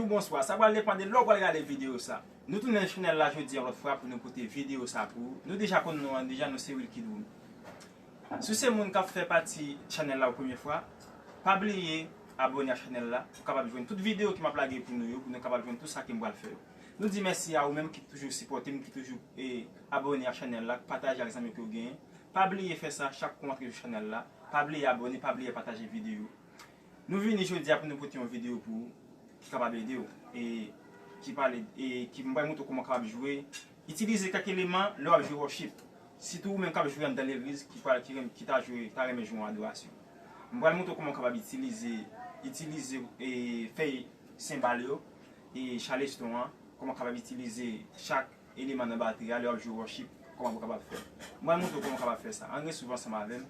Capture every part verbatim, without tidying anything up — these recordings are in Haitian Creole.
Bonswa, sa pral depann de lè w pral gade videyo sa. Nou tounen nan chanèl la jodi a yon lòt fwa pou nou pote videyo sa pou ou. Nou deja konn nou an, deja nou se Wilky Drum. Si w se moun k ap fè pati chanèl la pou premye fwa, pa bliye abòne ak chanèl la pou w kapab jwenn tout videyo ke m ap lage pou nou yo, pou nou kapab jwenn tout sa ke m pral fè yo. Nou di mèsi a ou menm ki toujou sipòte m, ki toujou e, abòne ak chanèl la, k pataje ak zanmi ke w genyen. Pa bliye fè sa chak kou w antre sou chanèl la. Pa bliye abòne, pa bliye pataje videyo. Nou vini jodi a pou nou pote yon videyo pou ou ki kapab ede w e ki pale e ki m pral montre w kòman w kapab jwe, itilize kèk eleman lè w ap jwe worship. Sitou ou menm k ap jwe anndan legliz ki pral ki renm- ki ta jwe ta renmen jwe yon adorasyon. M pral montre w kòman w kapab itilize itilize e fèy senbal yo e chaleston an, kòman w kapab itilize chak eleman nan batri a lè w ap jwe worship, kòman pou w kapab fè. Mwen montre w kòman w kapab fè sa. Ann ret swiv ansanm avè m.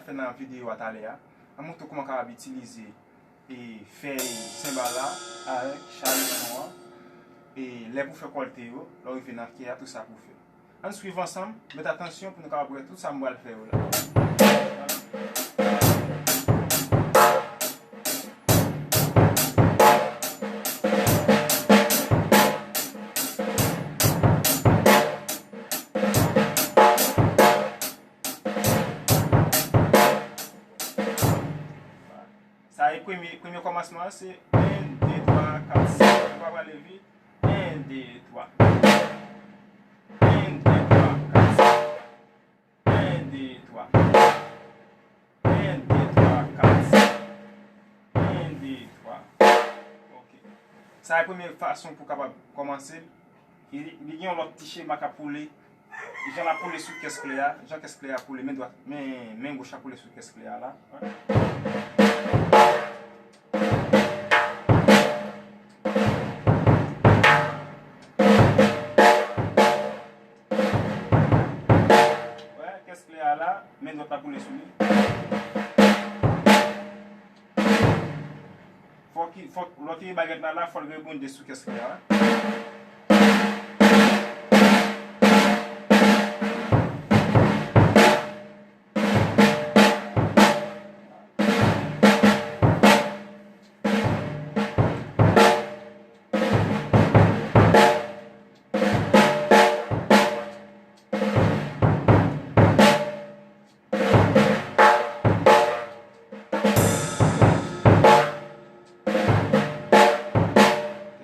Fè nan videyo a talè a, m ap montre w kòman w kapab itilize e fèy senbal la avèk chaleston an. E lè pou fè kòlte yo, lè w rive nan kè a, tout sa pou w fè. Ann swiv ansanm, mete atansyon pou nou kapab wè tout sa m pral fè yo la. Sa e premye, premye kòmansman an, se en, de, twa, kat, senk. Nou pa prale vit. En, de, twa. En, de, twa, kat, senk. En, de, twa. En, de, twa, kat, senk. En, de, twa. Ok. Sa e premye fason pou w kapab kòmanse l. Li, li gen yon lòt ti chema k ap woule. Jan l ap woule sou kès klè a, jan kès klè a ap woule, men dwat, men, men goch ap woule sou kès klè a la. Wè, kès klè a la, men dwat ap woule sou li. Fòk, fòk, lè w tire bagèt la, la, fò l rebondi sou kès klè a.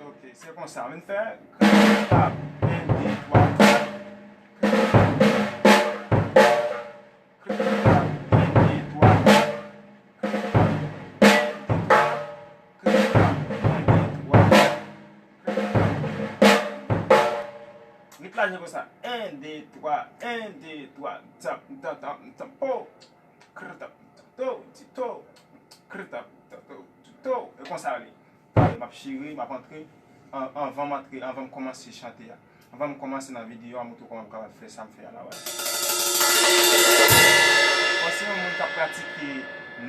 Ok, se konsa. Vin fè krik tap, en, de, twa, tap. Krik tap, en, de, twa, tap. Krik tap, en, de, twa, tap. Krik tap, en, de, twa, tap. Krik tap, en, de, twa, tap. Krik tap. Rit la jan konsa. En, de, twa, en, de, twa, tap, tap, tap, tap, po. Krtap, to, ti to. Krtap, to, to, ti to. E konsa li. Tande, m ap chire, m ap antre. An, anvan m antre, anvan m kòmanse chante a. Anvan m kòmanse nan videyo a, m montre w kòman m kapab fè sa m fè a la, wè. Panse yon moun k ap pratike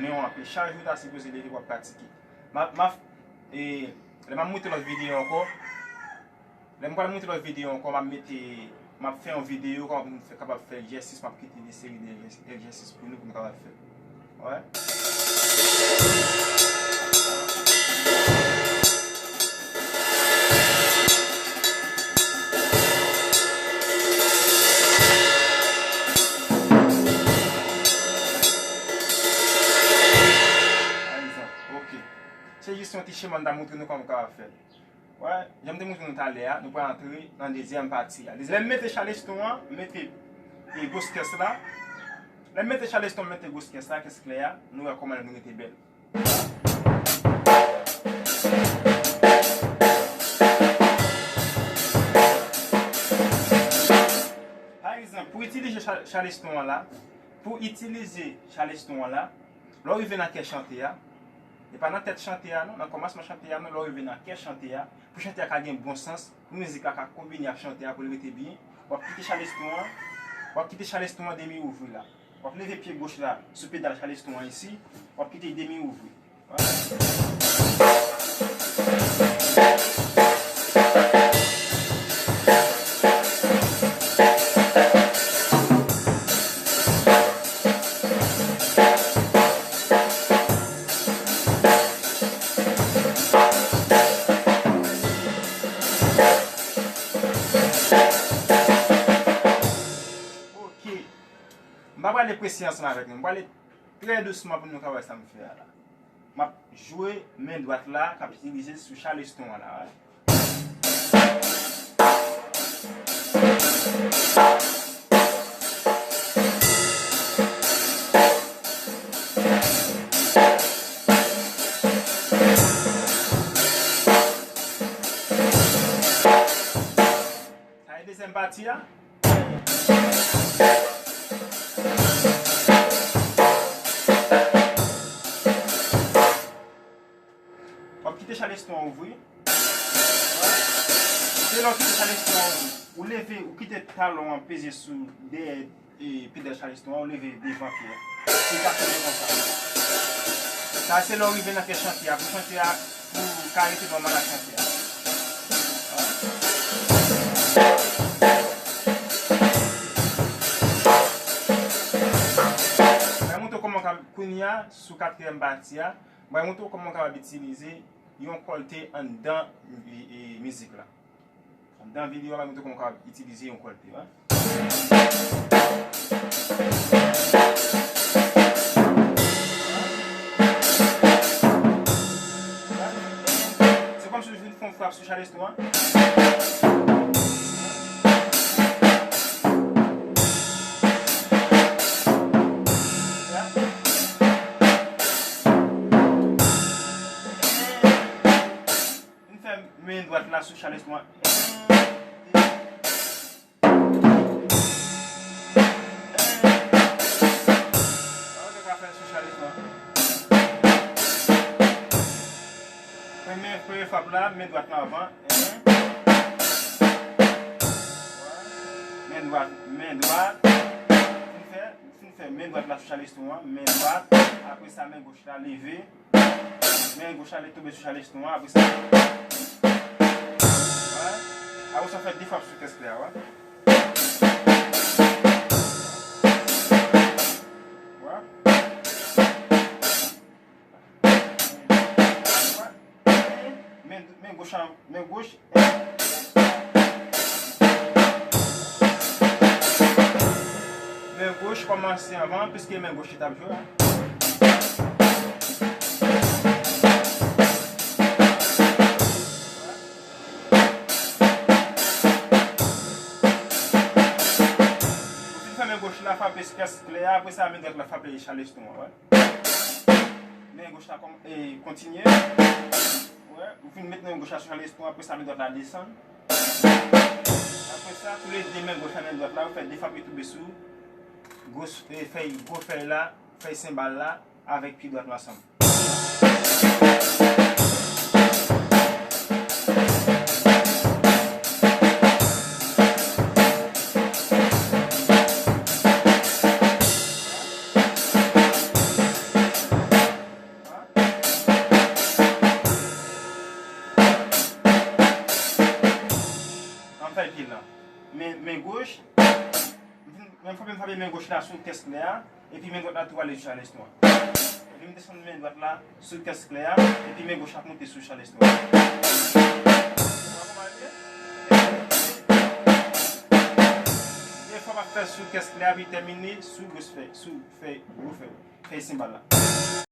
men w anpil. Chak jou w ta sipoze leve pou w ap pratike. M ap, m ap, e, lè m ap monte lòt videyo ankò, Lè m pral monte lòt videyo ankò, m ap mete, m ap fè yon videyo kòman pou nou fè, kapab fè egzèsis, m ap kite de seri de egzè-, egzèsis pou nou, pou nou kapab fè. Wè. Pa egzanp, ok. Se jis yon ti chema m ta montre nou kòman w kapab fè. Wè, jan m te montre nou talè a, nou pral antre nan dezyèm pati a. Lè m mete chaleston an, m mete, e, gwo kès la. Lè m mete chaleston, m mete gwo kès la, kès klè a, nou wè kòman l vin rete bèl. Pa egzanp, pou itilize cha-, chaleston an la, pou itilize chaleston an la, lè w rive nan kè chante a, e pa nan tèt chante a non, nan kòmansman chante a non, lè w rive nan kè chante a, pou chante a ka gen bon sans, pou mizik la ka konbine ak chante a, pou l rete byen, w ap kite chaleston an, w ap kite chaleston an demi ouvri la. W ap leve pye goch la sou pedal chaleston an isi, w ap kite l demi ouvri. Ok. M pa prale prese ansanm avèk nou. M prale trè dousman pou nou ka wè sa m fè a la. M ap jwe men dwat la k ap itilize sou chaleston an la. Sa e dezyèm pati a. W ap kite chaleston an ouvri. Se lè w kite chaleston an ouvri. Ou leve, ou kite talon an peze sou dèyè, e, pedal chaleston an, ou leve devan pye a. Se egzakteman konsa. Sa se lè w rive nan fè chante a. Pou chante a, pou w ka rete nòmal ak chante a. Mwen montre w kòman w ka, kounye a, sou katriyèm pati a, mwen montre w kòman w kapab itilize yon kòlte anndan, e, e, mizik la. Anndan videyo a, mwen montre w kòman w kapab itilize yon kòlte, wi. Se kòmsi w vin fè yon frap sou chaleston an. Vin fè men dwat la sou chaleston an. Sa w te ka fè sou chaleston an. Premye, premye frap la, men dwat la anvan. Men dwat, men dwat. Fin fè, fin fè men dwat la sou chaleston an, men dwat. Apre sa, men goch la leve. Men goch la li tonbe sou chaleston an, apre sa. Wè. Apre sa, fè de frap sou kès klè a, wè. Wè. Men, men goch an, men goch. Men goch kòmanse anvan, piske men goch li t ap jwe a. Ou fin fè men goch la frape kès klè a, apre sa men dwat la frape chaleston an, wè. Men goch la kòm-, e, kontinye. Wè, ou fin met men goch la sou chaleston, apre sa men dwat la desann. Apre sa, toulede men goch la, men dwat la, ou fè de frap, li tonbe sou gwo s-, e, fèy, gwo fèy la, fèy senbal la, avèk pye dwat la ansanm. An fè pye la. Men, men goch, m fin, men frape, m frape men goch la sou kès klè a, epi men dwat la tou ale sou chaleston an. Epi m desann men dwat la sou kès klè a, epi men goch la ap monte sou chaleston an. Wè kòman l ye? Yon fwa m ap fè sou kès klè a, epi tèmine sou gwo fèy, sou fèy, gwo fèy, fèy senbal la.